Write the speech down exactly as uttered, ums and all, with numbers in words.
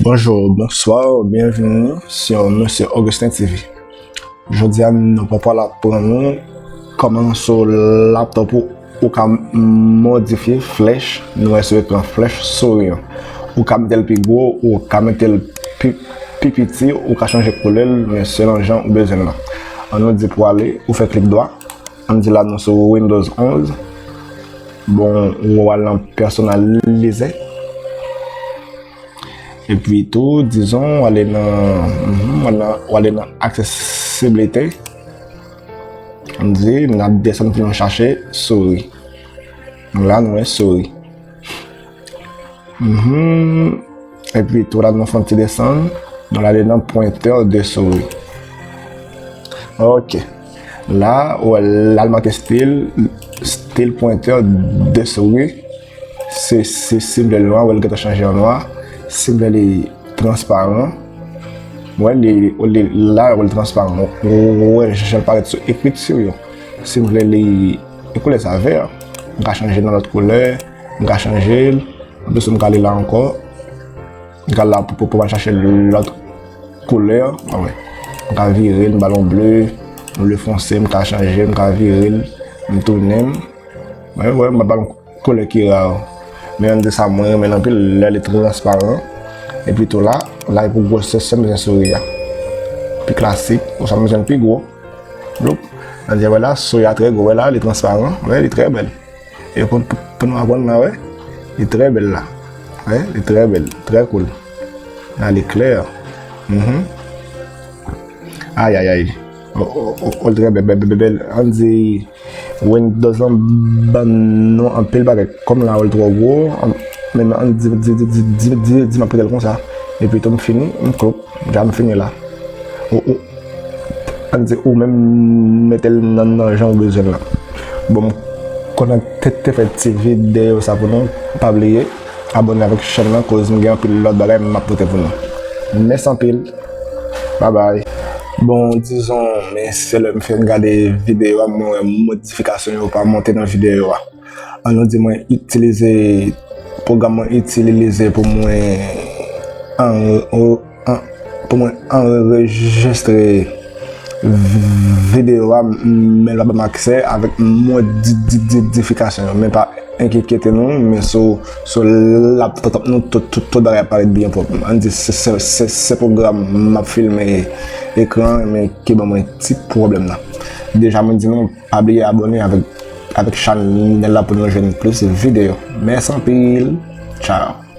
Bonjou, bonswa, byenvini sou Mesye Augustin T V. Jodi a, nou pral aprann nou kòman sou laptop ou, ou ka modifye flèch nou wè sou ekran, flèch souri an. Ou ka mete l pi gwo, ou ka mete l pi, pi piti, ou ka chanje koulè l, men selon jan ou bezwen l lan. An nou di pou ale, ou fè klik dwa. An di la nou sou Windows onz. Bon, ou al nan pèsonalize. Epi tou, dizon, w ale nan, mhm, w ale nan, w ale nan aksesiblite. An di, n ap desann pou nou chache souri. La, nou wè souri. Mhm. Epi tou la, nou fè yon ti desann. Nou ale nan pwentè de souri. Ok. La, ou wè, la l make stil, stil pwentè de souri. Se, se, si m vle l nwa, ou wè l gentan chanje an nwa. Si m vle li transparan, ou wè, li, li, la, ou wè l transparan. Ou, ou wè, jan l parèt sou ekriti yo. Si m vle li, e koulè sa vè. M ka chanje nan lòt koulè. M ka chanje l. Anplis, m ka ale la ankò. M ka al la pou, pou, pou m al chache lòt koulè. A wè. M ka vire l, m ba l yon ble, yon ble fonse, m ka chanje, m ka vire l, m tounen. Wè, wè, m ba l yon koulè ki ra. Men ann di sa, mwen renmen l anpil, lè li transparan. Epi tou la, la e pou gwosè sa m bezwen souri a. Pi klasik, ou sa m bezwen l pi gwo. Bloup. Ann di, wè la, souri a trè gwo, wè la, li transparan, wè, li trè bèl. E pou, pou, pou nou aprann la, wè. Li trè bèl la. Wè, li trè bèl, trè cool. La, li klè. Mhm. Ayayay. O, o, o, o, li trè bèl, bèl, bèl, bèl. Ann di Windows lan ban nou anpil bagay. Kòm la, o, li twò gwo. An, men ann di, di, di, di, di, di, di m ap kite l konsa. Epi tou m fini, m klop. Ja m fini la. Ou, ou, ann di ou menm mete l nan, nan jan ou bezwen l lan. Bon, m kontan te, te fè ti videyo sa pou nou. Pa bliye abòne avèk chèn lan, koz m gen anpil lòt bagay m ap pote pou nou. Mèsi anpil. Babay. Bon, dizon, men se lè m fin gade videyo a, mwen wè modifikasyon yo pa monte nan videyo a. An nou di mwen itilize, pwogram mwen itilize pou mwen an, an, pou mwen anrejistre videyo a, men l pa ban m aksè avèk modifikasyon yo. Men pa enkyete nou, men sou, sou laptop nou, tout, tout, tout bagay ap parèt byen pwòp. Ann di se, se, se, se pwogram m ap filme ekran, men ki ban mwen ti pwoblèm nan. Deja, mwen di nou, pa bliye abòne avèk, avèk chanèl la pou nou jwenn plis videyo. Mèsi anpil. Tchao.